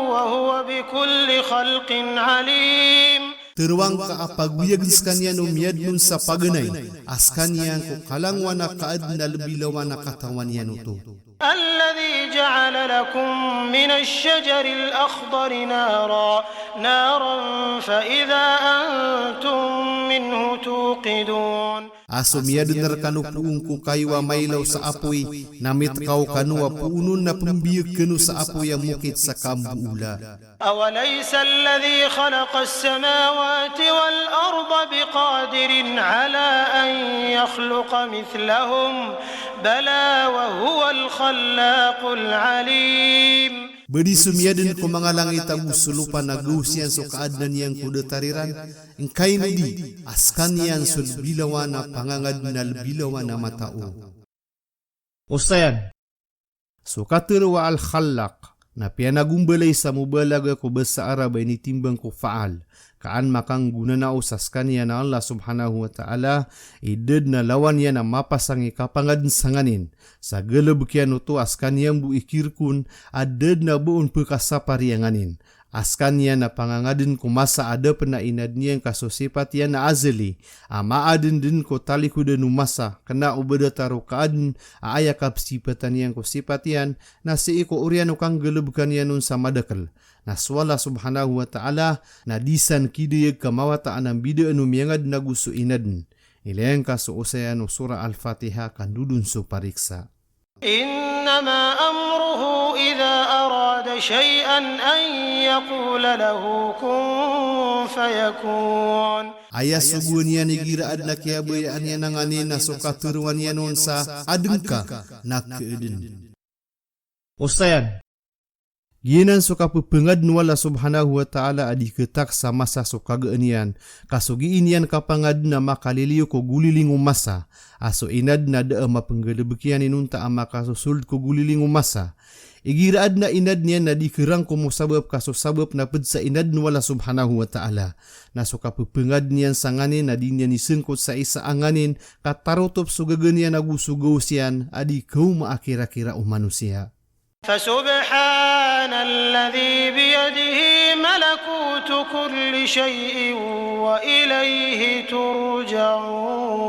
وهو بكل خلق عليم. Tero angka a pagoyagen sekaniyan o miyaden on sa paganay, a sekaniyan ko kalangowan a kaaden a lebilawan a katawan iyan oto. الذي جعل لكم من الشجر الأخضر نارا، نارا فإذا أنتم منه توقدون. A so miyaden rekano poon ko kayo a mailaw sa apoy, na mitkaw kano a poon on na pembiyag kano sa apoy a mokit sa kamboola. أوليس الذي خلق السماوات والأرض بقادر على أن يخلق مثلهم؟ بلى وهو الخلاق العليم. Ba di so miyaden ko manga langit ago so lopa na gaos iyan so kaadnan iyan ko datar iran? Ngkaino di, a sekaniyan so lebilawan a pangangaden a lebilawan a matao. Osayan. So katero a Al-Khallaq na piyanagombalay sa mobalaga ko basa Arab a initimbang ko fa'al, ka an makanggonanao sa sekaniyan a Allah Subhanahu wa Ta'ala, i da den a lawan iyan a mapasang i kapangaden sa nganin. Sa galebek iyan oto a sekaniyan bo i kirkon a da den a ba on pekasapari a nganin. A sekaniyan a pangangaden ko masa a da pen a inaden iyan ka so sipat iyan a azali, a maaden den ko talikodan o masa, kena o ba datar o kaaden a aya kapesipatan iyan ko sipat iyan, na sii ko oriyan o kanggalebekan iyan on sa madakel. Na so Allah Subhanahu wa Ta'ala na di san kidayag ka mawata a nambidaan o miyangaden ago so inaden. Ilay angka so osayan o Surah Al-Fatiha ka ndodon so pariksa. إنما أمره إذا أراد شيئا أن يقول له كن فيكون. Aya sogoan iyan igira aden a kiyabayaan iyan a nganin na so kateroan iyan on sa aden ka na kaaden. Osayan. Giyanan so kapepengadn o Allah subhanahu wa ta'ala a di ketak sa masa so kagaan iyan, ka so gii niyan kapangadn a makaliliyo ko goliling o masa, a so inadn na da a mapenggalebek iyan inonta a makasosold ko goliling o masa. Igira adn a inadn iyan na di kerangkom o sabap ka so sabap na ped sa inadn o Allah subhanahu wa ta'ala. Na so kapepengadn iyan sa nganin na di niyan isengkot sa isa a nganin ka tarotop so gaga niyan ago so gaos iyan a di kaoma a kirakira o manosiya. فسبحان الذي بيده ملكوت كل شيء وإليه ترجعون.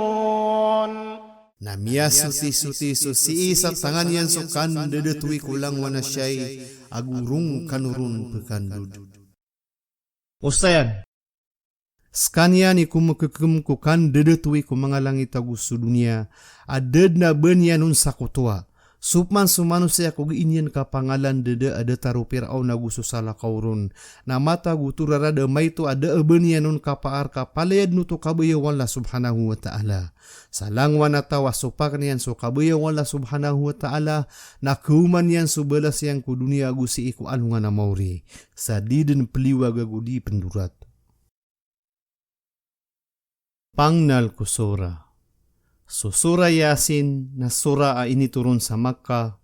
Na miyasoti-soti so sii sa tangan iyan so kandedetowi ko langowan a siyai ago rong kano ron pekandod. Osayan. Sekaniyan i komekekem ko kandedetowi ko manga langit ago so doniya, a da den a ba niyan on sakotowa. Sopaman so manosiya ko gii niyan kapangalan da da a datar o Piraon ago so salakaw ron. Na matago torara da maito a da a ba niyan on kapaar ka palaya den oto kabaya o Allah subhanahu wa ta'ala. Sa langowan a taw a sopak niyan so kabaya o Allah subhanahu wa ta'ala, na kaoma niyan so balas iyan ko doniya ago sii ko alongan a maori. Sa di den peliwag ago di pendorat. Pangnal ko sora. So sora Yasin na sora a initoron sa Makkah,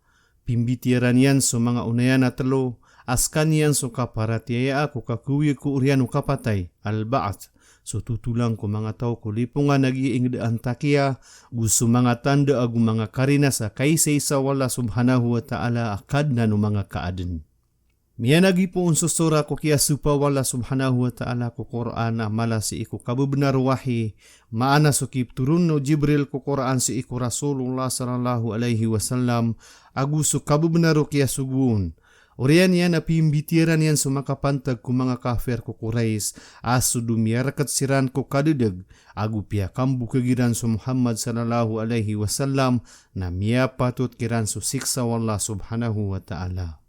pimbitiyaran iyan so manga onayan a telo, a sekaniyan so kaparatiyayaa ko kakowiyag ko oriyan o kapatay, al-ba'th, so totolang ko manga taw ko lipongan a giya inged a Antakiya, go so manga tanda ago manga karina sa kaisaisa o Allah subhanahu wa ta'ala a Kadnan o manga kaaden. Miyanagi poon so sora ko kiyasopa o Allah subhanahu wa ta'ala ko Qur'an a mala sii ko kabebenar o wahi, maana so kipetoron o Jibril ko Qur'an sii ko Rasulullah sallallahu alaihi wasallam, ago so kabebenar o kiyasogo on. Oriyan iyan a pimbitiyaran iyan so makapantag ko manga kafir ko Quraysh, a so do miyareket siran ko kadedeg, ago piyakambokeg iran so Muhammad sallallahu alaihi wasallam, na miyapatot kiran so siksa o Allah subhanahu wa ta'ala.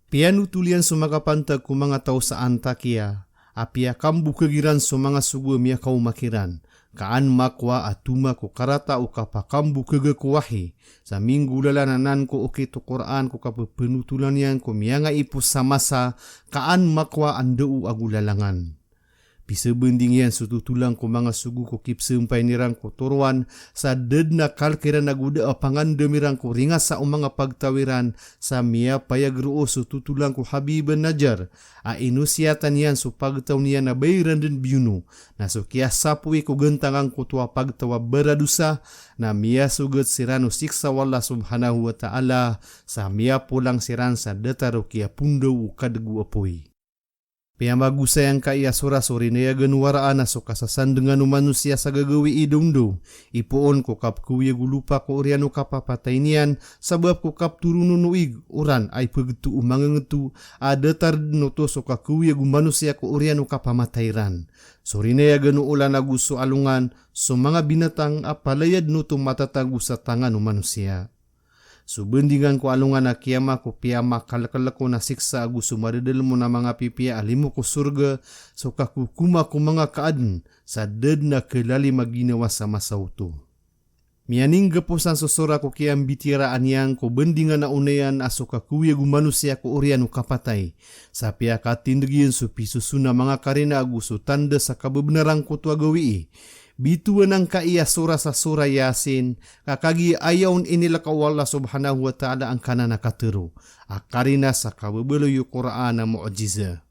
Piyanotol iyan so makapantag ko manga taw sa Antakiya, a piyakambokeg iran so manga sogo a miyakaoma kiran, ka an makowa a toma ko karata o kapakambokega ko wahi, sa minggolalan anan ko okit o Qur'an ko kapepenotolan iyan ko miyangaipo sa masa, ka an makowa a ndao ago lalangan. Pisebending iyan so totolang ko manga sogo ko kipsempay niran ko toroan, sa da den a kalek iran ago da a pangandam iran ko ringasa o manga pagtaw iran, sa miyapayag roo so totolang ko Habib an-Najjar, a inosiyatan iyan so pagtaw niyan a ba iran den biyono, na so kiyasapowi ko gentang angkoto a pagtaw a baradosa, na miyasogat siran o siksa o Allah subhanahu wa ta'ala, sa miyapolang siran sa datar o kiyapondaw o kadeg o apoy. Piyamagosayan ka iya sora so rinayagan o waraan a so kasasandengan o manosiya sa gagawii dawndaw, ipoon ko kapekowiyag o lopa ko oriyan o kapapatay niyan, sabap ko kapetoronon o ig, oran, a ipegeto o mangengeto, a datar den oto so kakowiyag o manosiya ko oriyan o kapamatay ran. So rinayagan o olan ago so alongan, so manga binatang a palaya den oto matatago sa tangan o manosiya. So bendingan ko alongan a kiyama ko piyamakalekelek on a siksa ago so madadalem on a manga pipiya a limo ko sorga, so kakokoma ko manga kaaden, sa da den a kelalim a ginawa sa masa oto. Miyaninggeposan so sora ko kiyambitiyaraan iyan ko bendingan a onayan a so kakowiyag o manosiya ko oriyan o kapatay. Sa piyakatindeg iyan so pisoson a manga karina ago so tanda sa kabebenar angkoto a gawii. Bitowan angkai a sora sa sora Yasin, ka kagiya aya on inileka o Allah subhanahu wa ta'ala angkanan a katero a karina sa kababaloy o Qur'an a mu'jiza.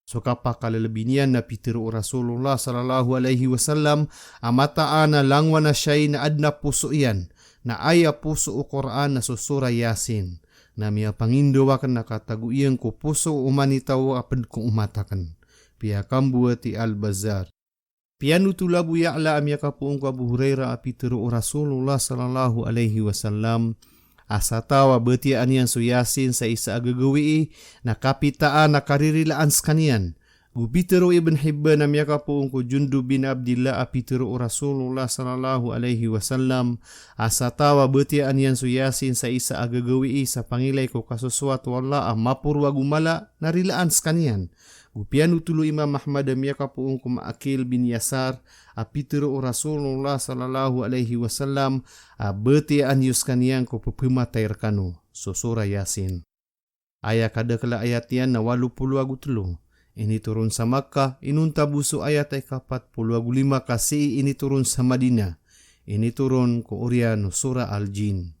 So kapakalelebi niyan na pitero o Rasulullah sallallahu alaihi wasallam a mataan a langowan a siyai na aden a poso iyan, na aya poso o Qur'an na so sora Yasin. Na miyapangindaw aken na katago iyan ko poso o oman i taw a ped ko omat aken. Piyakamboat i Al-Bazzar. Piyanotol o Abu Ya'la a miyakapoon ko Abu Hurairah a pitero o Rasulullah sallallahu alaihi wasallam a sa taw a batiyaan iyan so Yasin sa isa a gagawii na kapitaan a karirilaan sekaniyan. Go pitero o Ibn Hibban a miyakapoon ko Jundub bin Abdillah a pitero o Rasulullah sallallahu alaihi wasallam a sa taw a batiyaan iyan so Yasin sa isa a gagawii sa pangilay ko kasosowat o Allah a maporo ago mala na rilaan sekaniyan. Go piyanotol o Imam Ahmad a miyakapoon ko Ma'qil bin Yasar a pitero o Rasulullah sallallahu alaihi wasallam a batiyaan iyo sekaniyan ko pepematay rekano so sora Yasin. Aya kadakel a ayat iyan na walo polo ago telo. Initoron sa Makkah, inonta bo so ayat a ika pat polo ago lima ka sii initoron sa Madinah. Initoron ko oriyan o Surah Al-Jinn.